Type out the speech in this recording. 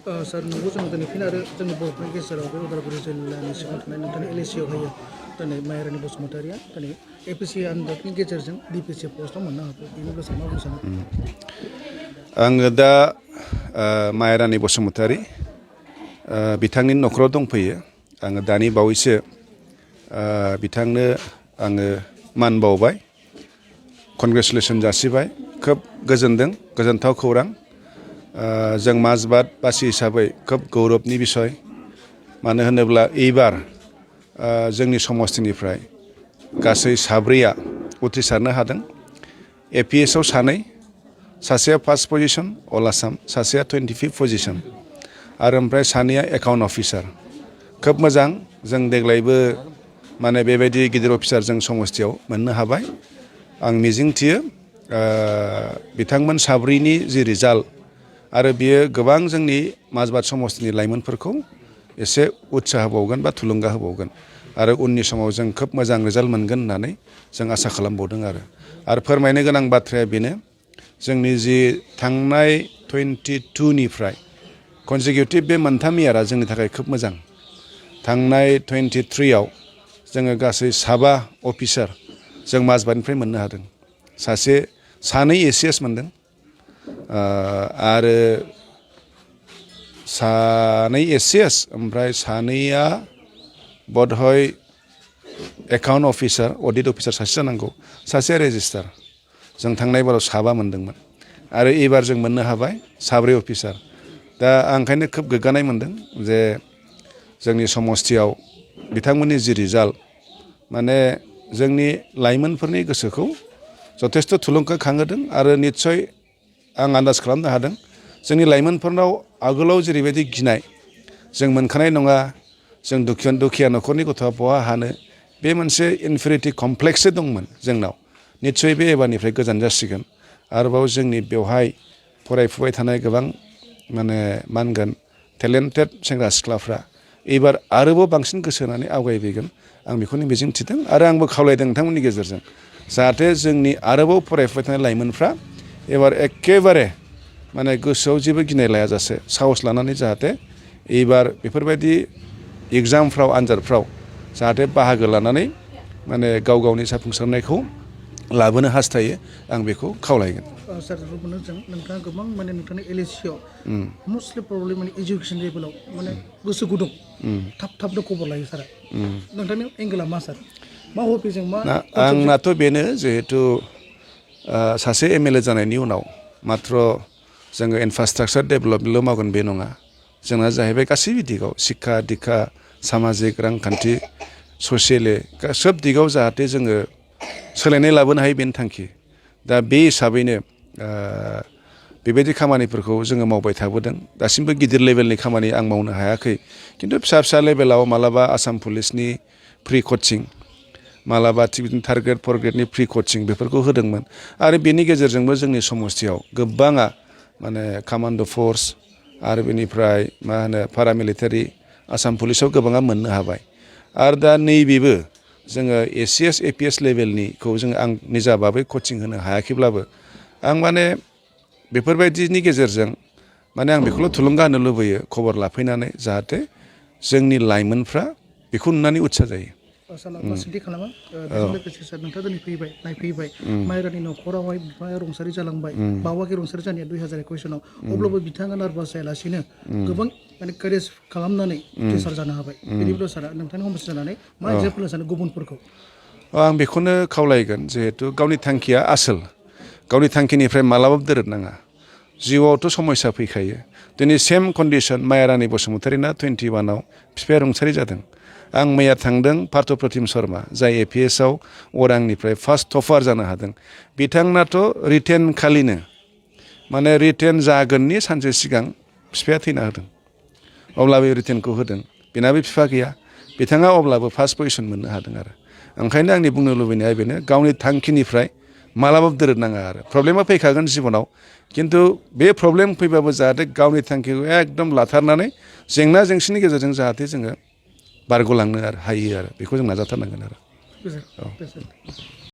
सार नंगौ जों दिनै फिन आरो जोंनि बर'फोरनि गेजेराव बे उदालगुरि जिल्लानि सिङाव थानाय नोंथांनि एलएसियाव होयो दिनै मायारानि बसुमतारिया दिनै एपिसि आनजादनि गेजेरजों डिपिसि पस्टआव मोननो हागौ बेनि बेलायाव मा बुंनो सानो? आङो दा मायारानि बसुमतारि बिथांनि न'खराव दंफैयो। आङो दानि बावैसो बिथांनो आङो मान बावबाय, कनग्रेसुलेसन जासिबाय। खोब गोजोनदों, गोजोनथाव खौरां। जों माजबाद बासि हिसाबै खोब गौरबनि बिसय। मानो होनोब्ला एबार जोंनि समस्तिनिफ्राय गासै साब्रैया उथ्रिसारनो हादों। एपिएसआव सानै, सासेया फार्स्ट पजिशन अल आसाम, सासेया 25 पजिशन आरो ओमफ्राय सानैया एकाउन्ट अफिसार। खोब मोजां, जों देग्लायबो माने बेबायदि गिदिर अफिसार जों समस्तियाव मोननो हाबाय। आं मिजिंथियो बिथांमोन साब्रैनि जि रिजाल्ट आरो बियो गोबां जोंनि माजबाद समस्तिनि लाइमोनफोरखौ एसे उत्साह होबावगोन बा थुलुंगा होबावगोन आरो उननि समाव जों खोब मोजां रिजाल्ट मोनगोन होननानै जों आसा खालामबावदों आरो फोरमायनो गोनां बाथ्राया बेनो, जोंनि जि थांनाय 22निफ्राय कनजिकिउटिभ बे मोनथाम इयारा जोंनि थाखाय खोब मोजां। थांनाय 23आव जोङो गासै 7 अफिसार जों माजबादनिफ्राय मोननो हादों। सानै एसिएस मोनदों आरो सानै एसिएस ओमफ्राय सानैया बधय एकाउन्ट अफिसार, अडिट अफिसार सासे जानांगौ, सासेया रेजिस्टार। जों थांनाय बाराव 7 मोनदोंमोन आरो एबार जों मोननो हाबाय 7 अफिसार। दा आं ओंखायनो खोब गोग्गानाय मोनदों जे जोंनि समस्तियाव बिथांमोननि जि रिजाल्ट माने जोंनि लाइमोनफोरनि गोसोखौ जथेस्थ' थुलुंगाखांहोदों आरो निस्सय आं आन्दाज खालामनो हादों जोंनि लाइमोनफोरनाव आगोलाव जेरैबायदि गिनाय, जों मोनखानाय नङा, जों दुखिया न'खरनि गथ'आ बहा हानो, बे मोनसे इनफेरिटि कमप्लेक्ससो दंमोन जोंनाव। निस्सय बे एबारनिफ्राय गोजान जासिगोन। आरोबाव जोंनि बेवहाय फरायफुबाय थानाय गोबां माने मा होनगोन टेलेन्टेड सेंग्रा सिख्लाफ्रा एबार आरोबाव बांसिन गोसो होनानै आवगायबोगोन, आं बेखौनो मिजिंथिदों। आरो आंबो खावलायदों नोंथांमोननि गेजेरजों जाहाथे जोंनि आरोबाव फरायफुबाय थानाय लाइमोनफ्रा एबार एखेबारे माने गोसोआव जेबो गिनाय लायाजासे साहस लानानै जाहाथे एबार बेफोरबायदि एग्जामफ्राव, आनजादफ्राव जाहाथे बाहागो लानानै माने गाव गावनि जाफुंसारनायखौ लाबोनो हास्थायो, आं बेखौ खावलायगोन। सार नोंथाङा गोबां माने नोंथांनि एलएसियाव मस्टलि प्रब्लेम माने इडुकेसन लेभेलाव माने गोसो गुदुं थाबनो खबर लायो सारा। नोंथांनि एंगेला मा सार? मा हबिजों मा? आंनाथ' बेनो, जिहेथु सासे एमएलए जानायनि उनाव माथ्र जोङो इनफ्रास्ट्राक्चार डेभेलपमेन्टल' मावगोन बे नङा। जोंना जाहैबाय गासै दिगाव शिक्षा दिक्षा, सामाजिक, रांखान्थि, ससियेलि सोब दिगाव जाहाथे जोङो सोलायनाय लाबोनो हायो बेनि थांखि। दा बे हिसाबैनो बेबायदि खामानिफोरखौ जोङो मावबाय थाबोदों। दासिमबो गिदिर लेभेलनि खामानि आं मावनो हायाखै, खिन्थु फिसा लेभेलाव मालाबा आसाम पुलिसनि फ्रि कचिं, मालाबा बिदिनो 3 ग्रेड 4 ग्रेडनि फ्रि कचिं बेफोरखौ होदोंमोन। आरो बेनि गेजेरजोंबो जोंनि समस्तियाव गोबाङा माने कामान्ड' फर्स आरो बेनिफ्राय मा होनो पारामिलिटारि, आसाम पुलिसाव गोबाङा मोननो हाबाय। आरो दा नैबेबो जोङो एसिएस एपिएस लेभेलनिखौ आं निजाबाबो कचिं होनो हायाखैब्लाबो आं माने बेफोरबायदिनि गेजेरजों माने आं बेखौल' थुलुंगा होनो लुबैयो, खबर लाफैनानै जाहाथे जोंनि लाइमोनफ्रा बेखौ नुनानै उत्सा जायो। सोंथि खालामा बेजों लोगोसे सार नोंथाङा दिनै नायफैबाय मायरानि न'खरावहाय बिफाया रुंसारि जालांबाय, बावाखै रुंसारि जानाया 2021 सनाव, अब्लाबो बिथाङा नार्भास जायालासिनो गोबां माने कारेज खालामनानै उथ्रिसार जानो हाबाय। बेनिफ्राय सारा नोंथांनि हमस जानानै मा एगजामपोल सानो गुबुनफोरखौ? आं बेखौनो खावलायगोन, जिहेथु गावनि थांखिया आसोल, गावनि थांखिनिफ्राय मालाबाबो दोरोदनाङा। जिउआवथ' समस्या फैखायो। दिनै सेम कन्डिसन मायारानि बसुमतारिना 21आव बिफाया रुंसारि जादों। आं मैया थांदों पार्थ प्रतिम शर्मा, जाय एपिएसआव अरांनिफ्राय फार्स्ट टपार जानो हादों। बिथांनाथ' रिटेन खालिनो माने रिटेन जागोननि सानसे सिगां बिफाया थैना होदों। अब्लाबो रिटेनखौ होदों, बेनाबो बिफा गैया, बिथाङा अब्लाबो फार्स्ट पजिशन मोननो हादों। आरो ओंखायनो आंनि बुंनो लुबैनाया बेनो, गावनि थांखिनिफ्राय मालाबाबो दोरोदनाङा। आरो प्रब्लेमा फैखागोन जिबनाव, खिन्थु बे प्रब्लेम फैबाबो जाहाथे गावनि थांखिखौ एकदम लाथारनानै जेंना जेंसिनि गेजेरजों जाहाथे जोङो बारग'लांनो हायो, आरो बेखौ जों नाजाथारनांगोन आरो।